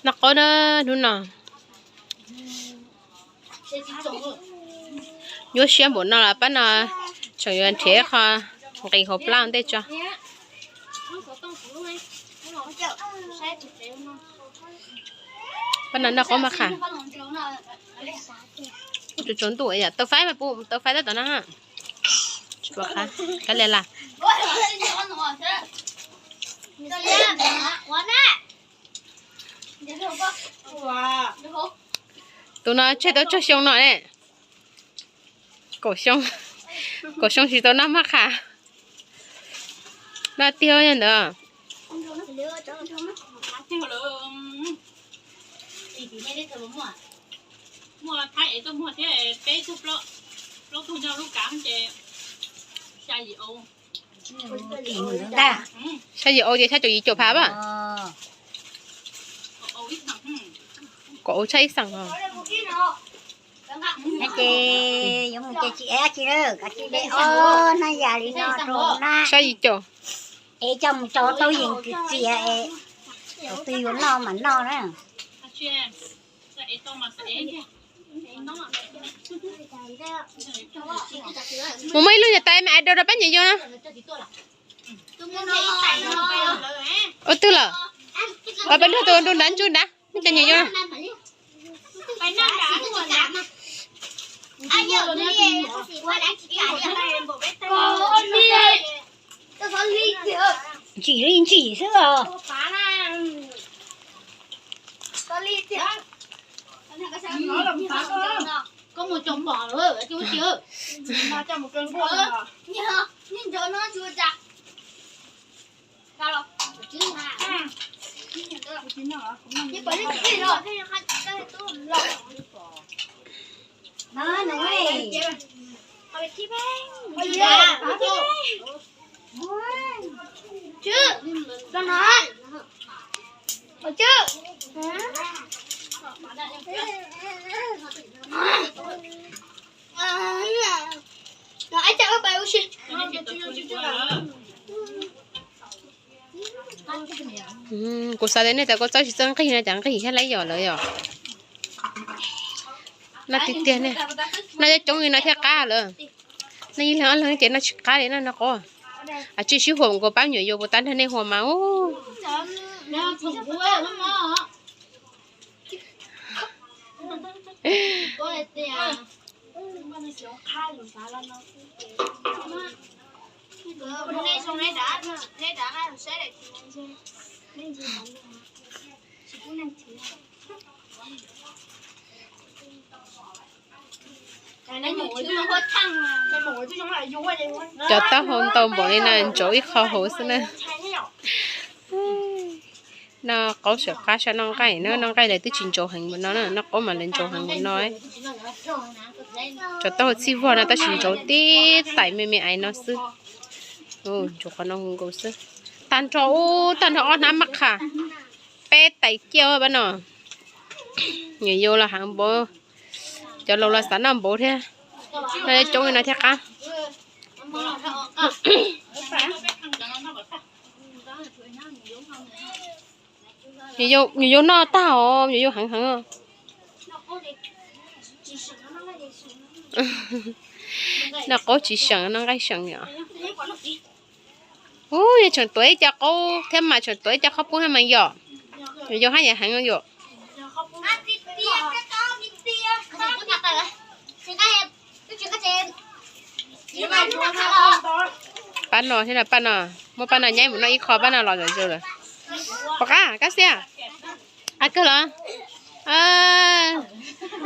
Noj qaub na hnub no. Nyuaj siab npaum no los pab no tseem yuav nrhiav qho nqis hauv plab ntej tso. Pab no noj qaub maj qham. Tsaus ntuj yom, tau faib mas pub tau faib tab tom no. Tsis pom qab, kav liam las. Tus no tseg tau tsawg xyoo no ne? Kaum xyoo, kaum xyoo tsis tau noj maj qham. Noj tiag ntawd. Xya yim aus ces xya caum yim caum phav a. Kaum aus tshaj ib xeem os. Ces yuav mus ces tsis ev tsi lawm, kav tsij de ob hnab yam li no rau na. Xya yim caum. Ev coj mus rau tau yeem kwv txiv es, tus twg yuav noj mas noj na. Mus muab ib lub niam tais me ais rau rau pab nyuam yaus na. Ua twg lawm? Pab luag tus nrug nrad ntsug nrad, nej cov nyuam yaus na. Ntsim li ntsim xwb os. Kuv xav tias nej cov kua txob tsis txawj nqig no cas nqig thiab lawm yom, lawv yom. Noj tiag tiag ne, noj coob coob li no thiaj qab lawm. Noj ib leeg ob leeg ces noj tsis qab li no, noj qaub. Tsis sib huam nkaus pab nyuam yaus puas tau nrog nej huam mas. Cov taub hau ntau npaum li no ntsaum ib qho hauv xwb na. Noj qaub sawv qab saib noj nqaij na, noj nqaij lawv twb tsis ntsaum heev npaum no na, noj qaub mas lawv ntsaum heev npaum no. Cov taub hau txhij vog no tab sis ntsaum tib tais me me ais no xwb. Ntsaum qhov no nkaus xwb. Tag nrho ub, tag nrho ob hnab maj qha, peb tais kiaj pab no. Nyuam yaus los heev npaum, cov laus los xav noj npaum thiab. Noj coob li no thiaj qab. Nyuam yaus noj tag os, nyuam yaus heev heev. Noj qaub tsis seem, noj nqaij seem yom. Ub, yog tseem tuav ib co qaub thiab mas tseem tuav ib co qhob poob thiab mas yom. Nyuam yaus haj yam heev yom. Pab no thiab, pab no, muab pab no nyaib mus noj ib qho, pab no los zom zaws lawm. Pom qab, kab xiab. Qab kawg los?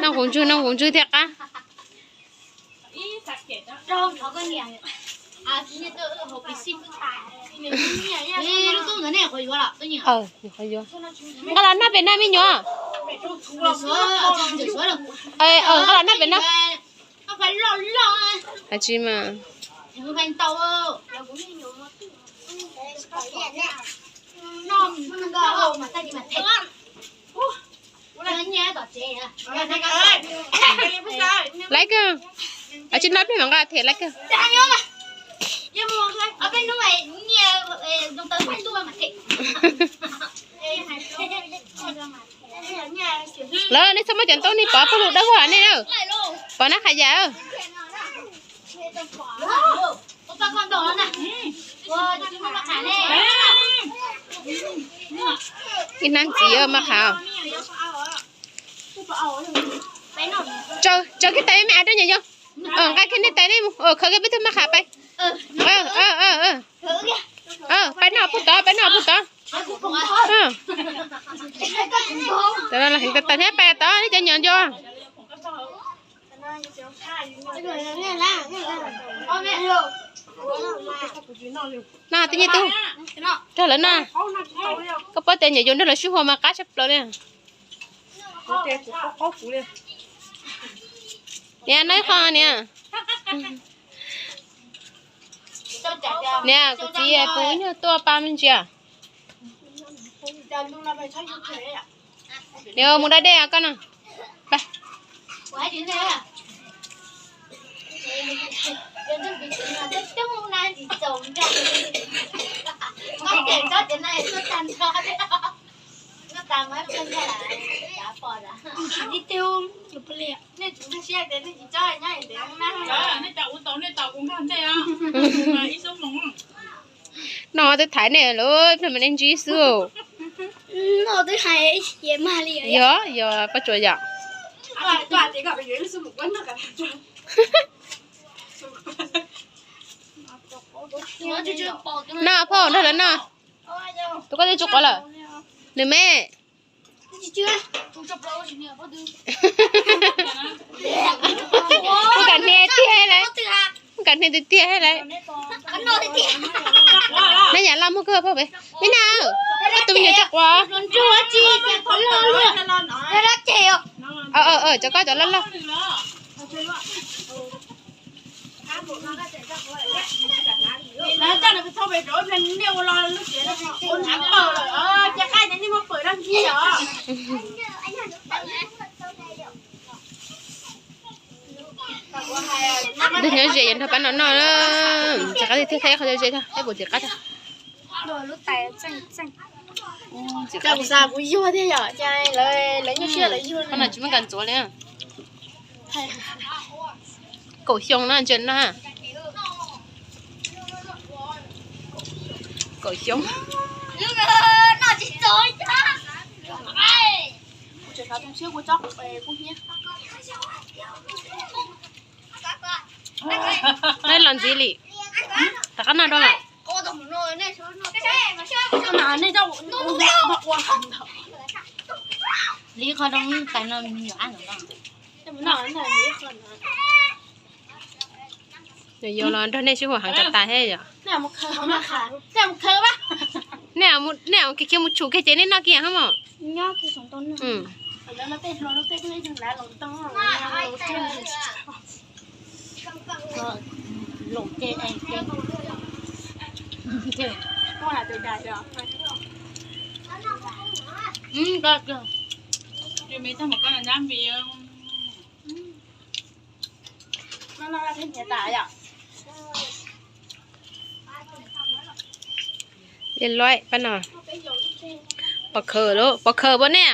Noj nqus ntswg, noj nqus ntswg thiaj qab. Nqa los noj pem no me nyuam. Nqa los noj pem no. Tsis mas. Laib kawg. Tsis noj peb mam nqa them laib kawg. Ua peb hnub nyiaj zoo tau peb ntuj mas them. Pog cov ntaub nej pov pog lus dawb vog nej. Pov nab qhas yam. Ib hnab ntxiv mas qhas. Tsaws kiag tais me ab rau nyuam yau. Nqa kiag nej tais nej mus, khaws kiag peb tug maj qhas pais. Pais noj pug tod, pais noj pug tod. Tais thiab pais tod nej cov nyuam yau. Noj tej nyiaj tub, nrog lawv noj. Koj paub tias nyuam yau nrog lawv sib hua mas qab tshaj plaws li. Niam, noj ib qho niam. Niam, kuv txiv pw ib nyuag tuaj pab me ntsis. Niam, mus da dej koj no. No twb thaiv nej lawm, nej ntsib xwb. Yog, yog, pab tsuas yom. Noj phauj, nrog lawv noj. Tus koj twb tsis quav lawm. Nws me. Nkam hnia tiag lawm. Nkam hnia tiag tiag lawm. Nab yam loj muag kawg phauj pem. Neb na, koj tus me nyuam tsis quav. Cov koj cov loj loj. Tus nyob ze nrog pab no noj, tsis qab tiag thiab, qhov ze thiab, peb puas tsis qab thiab. Pab no tsis muaj nkag ntxuav li. Kaum xyoo no ntsia no. Kaum xyoo. Neb los ntxiv li. Tom qab no rau. Li qhov rau tais no. Yog los nrog nej sib hua heev tas tas thiab yom. Nej, nej khiav mus tshum kiag ces nej noj kiag hab mos. Li loib pab no. Pov khawv lawm, pov khawv pab nej.